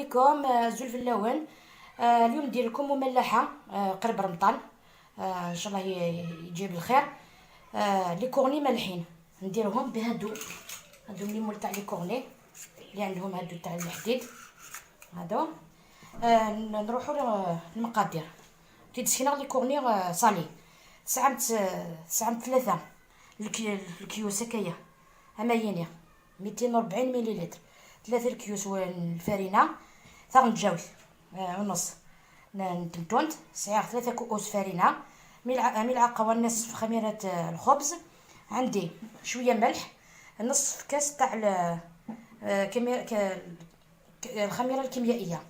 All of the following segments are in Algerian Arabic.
عليكم زلف اللون. اليوم ندير لكم مملحه قرب رمضان، ان شاء الله يجيب الخير. les cornets مالحين نديرهم بهادو، هادو les moules تاع les cornets اللي عندهم هادو تاع الحديد هادو. نروحوا للمقادير. تيدسكينا les cornets salés تسعة ثلاثة الكيوس هكايا اماينيا 240 مليلتر، 3 الكيوس الفرينة ثغنجاوي ونص نتمتونت، سعر 3 كؤوس فرينه، ملعقة ونصف خميره الخبز، عندي شوية ملح، نصف كاس تاع الخميره الكيميائية.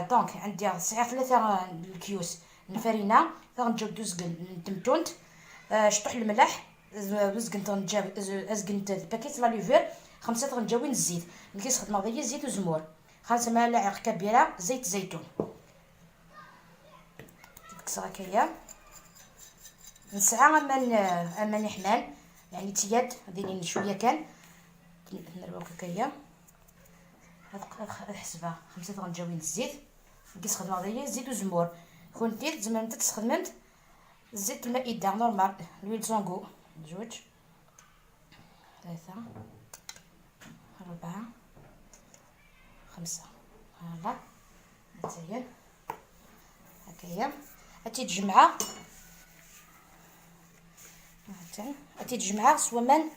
donc عندي سعر 3 الكيوس الفرينة، ثغنجاو دوزقن نتمتونت، شطح الملح، وزقن تغنجاو ازقن paquet la levure، 5 تغنجاوين الزيت، الكيس خدمة ضيا زيت وزمور، 5 ملاعق كبيرة زيت زيتون. تكسر هكايا نسعى امان حمان يعني تياد غادي شوية كان نروك هكايا. حسبها 5 تغنجاوين الزيت، الكيس خدمة ضيا زيت وزمور. كنتي زعما انت تستخدمت زيت المائدة normal، l'huile sans goût. 2 3 4 5 voilà هاتايا هكايا. هاتي تجمعها، هاتي تجمعها سوامان،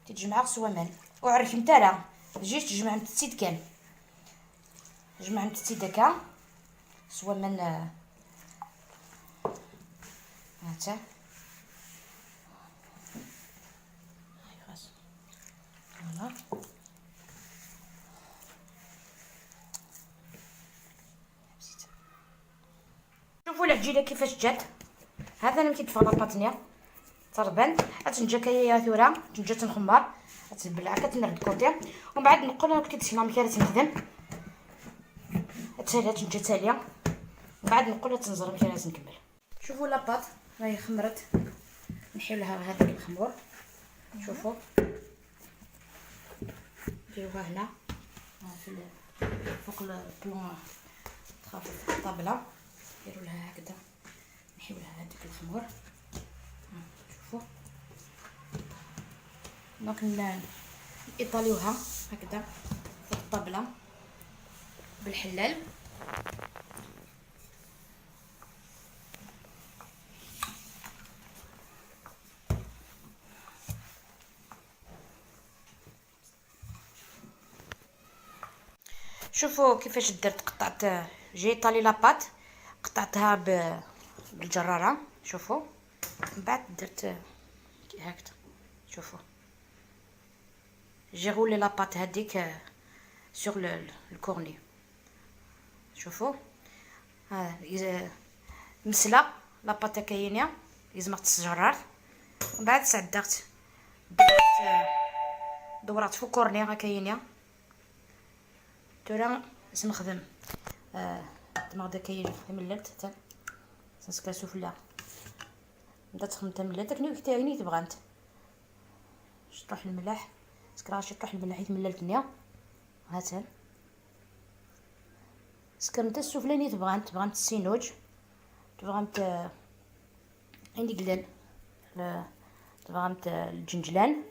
تجمعها سوامان وعرف نتا جيت تجمع متسيد كان جمع متسيد هكا سوامان. هاتا voilà. شوفوا العجينة كيفاش جات. هذا انا كيدفع la pâte نيا تربان تنجا كايا ثورة تنجا تنخمر تبلع كتنرد côté، ومن بعد نقول لك كتسنى مكان تنخدم تسالي تنجا تاليه، ومن بعد نقول تنزر مكان نكمل. شوفوا la pâte راهي خمرت، نحيو لها هذاك الخمور. شوفوا نديروها هنا في فوق ال plan تخاف الطابله، نديرو لها هكذا نحيو لها هذيك الخمور. شوفوا donc نيطاليوها هكذا فوق الطابله بالحلال. شوفوا كيفاش درت، قطعت j'ai étalé la pâte، قطعتها بالجراره. شوفوا من بعد درت هكذا. شوفوا j'ai roulé la pâte هذيك sur ال cornet. شوفوا ها مسله la pâte كاينه لازم تسجرر. من بعد سعدت دورات فوق cornet كاينه تورا نخدم دماغ كاين ملات حتى سنسكا سفلى بدا تخدم تملات داك نيو تاعي تبغانت شطوح الملاح سكرا شطوح الملاح يتمللتنيا هاتان سكر نتا السفلى ني تبغانت تبغانت السينوج تبغانت عندي قلال تبغانت الجنجلان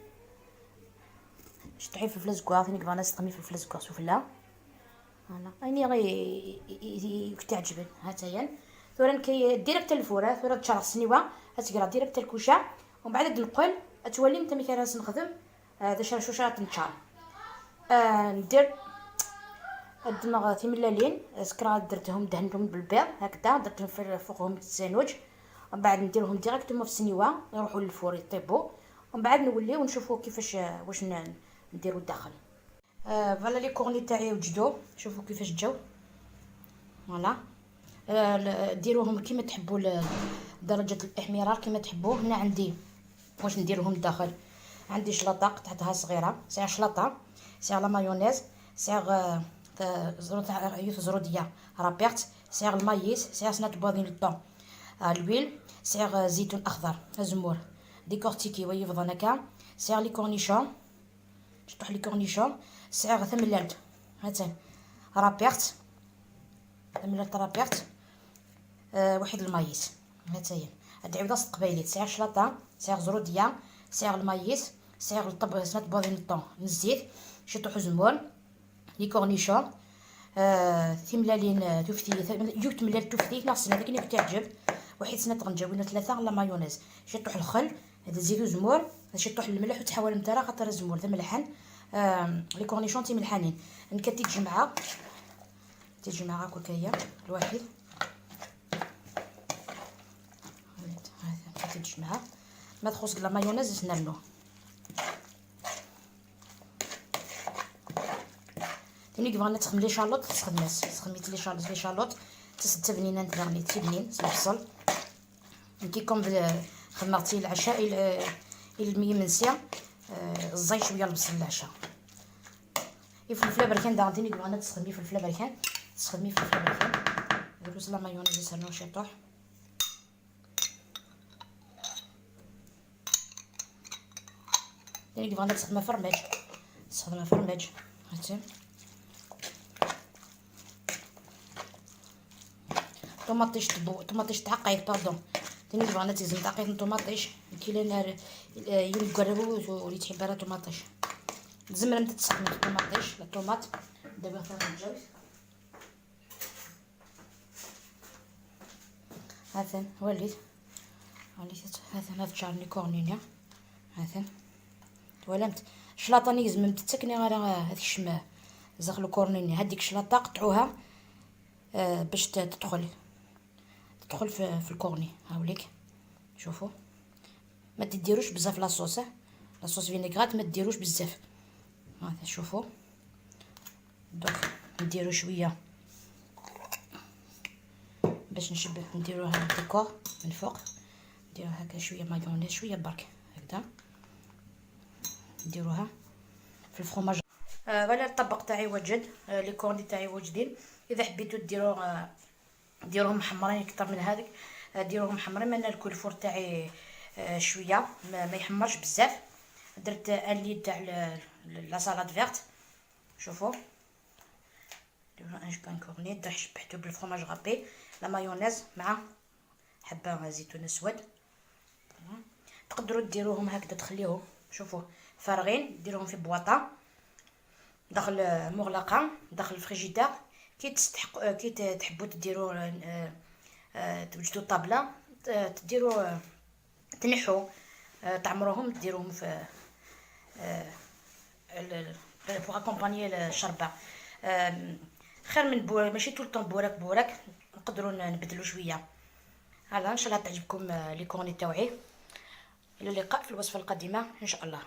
شطحي فلفله زكوار ثاني كبغانا نستخدمي فلفله زكوار سفلى voilà عيني غي كتعجبن هاتايا. ثورا كي direct ال four ثورا تشرح السنيوه هتقرا direct الكوشة، ومن بعد نقول تولي انت ملي كنرس نخدم هذا شرشوشه تنشار. ندير الدماغ تيملالين سكرا درتهم دهنتهم بالبيض هكذا، درتهم فوقهم السانوج، ومن بعد نديرهم directement في السنيوه يروحوا لل four يطيبوا، ومن بعد نوليو ونشوفوا كيفاش واش نديروا الداخل. voilà les cornets تاعي وجدوا، شوفوا كيفاش جاو. voilà ديروهم كيما تحبوا درجه الاحمرار كيما تحبوا. هنا عندي واش نديرهم الداخل، عندي شلاطه قطعتها صغيرة، ساعة شلاطه ساعة la mayonnaise ساعة زروديه رابيرت ساعة ال maïs ساعة سنات بوادين ال thon l'huile ساعة زيتون اخضر زمور décortiqué ويفضل هكا ساعة les cornichons شطح les cornichons ساعة ثملالت هاتان رابيرت ملات رابيرت واحد ال maïs. هاتايا هاد عوض قبايلي سعر شلاطه، سعر زروديه، سعر ال maïs، سعر الطب سنات بوضين ال thon الزيت، شطوح زمور، les cornichons، ثملالين توفتي يوت ملال توفتي ناقص هذاك اللي تعجب. واحد سنة غنجاوينا 3 la mayonnaise، شطوح الخل، هذا زيت وزمور، شطوح الملح وتحاول مترا خاطر الزمور ذا ملحن. les cornichons تيملحانين. نكا تجمعها تجمعها هكايا الواحد هذا تجمعها ما تخص la mayonnaise نرنو. تاني كيبغينا تخدم les échalotes تخدماس تخدميت les échalotes تسد تبنينا نتغني تبنين البصل. كيكون خدمتي العشاء الميمنسيا الزي شوية البصل العشاء. الفلفله بركان دا تاني كيبغينا تخدمي فلفله بركان تخدمي فلفله بركان. دروس la mayonnaise سرنو شي طوح. تاني كيبغينا تخدم فرماج تخدم فرماج هاتي طوماطيش تبو طوماطيش تعقيد pardon. تاني بغانا تيزم تعقيد طوماطيش كي ينقربو ولي تحب راه طوماطيش تزمر انت تسخن الطوماطيش la tomate. دابا نجاوز هذا وليت وليت هذا هاد شعرني cornets هذا ولمت شلاطه نيزم تتسكني غير هذيك الشماه زخلو cornets. هذيك الشلاطه قطعوها باش تدخل في ال cornet. هاوليك شوفوا ما تديروش بزاف la sauce، la sauce vinaigrette ما ديروش بزاف. هذا شوفوا دوك نديرو شوية باش نشبه، نديروها ديكور من فوق، نديرو هكا شوية مايونيز شوية برك هكذا نديروها في ال fromage. voilà الطبق تاعي وجد، les cornets تاعي واجدين. اذا حبيتو ديرو ديروهم محمرين اكثر من هذيك، ديروهم محمرين. انا ال four تاعي شوية ما يحمرش بزاف. درت un litre تاع la salade verte. شوفوا ديروا un cornet درت شبحتو بال fromage râpé، la mayonnaise مع حبه زيتون اسود. تقدروا ديروهم هكذا تخليهم شوفوا فارغين، ديروهم في بواطه داخل مغلقة داخل الفريجيدير. كي تستحق كي تحبوا تديروا توجدوا الطابله تديروا تنحوا تعمروهم ديروهم في pour accompagner الشربه. خير من بورك ماشي tout le temps بوراك بوراك، نقدروا نبدلوا شوية. هذا ان شاء الله تعجبكم les cornets تاوعي. الى اللقاء في الوصفة القادمة ان شاء الله.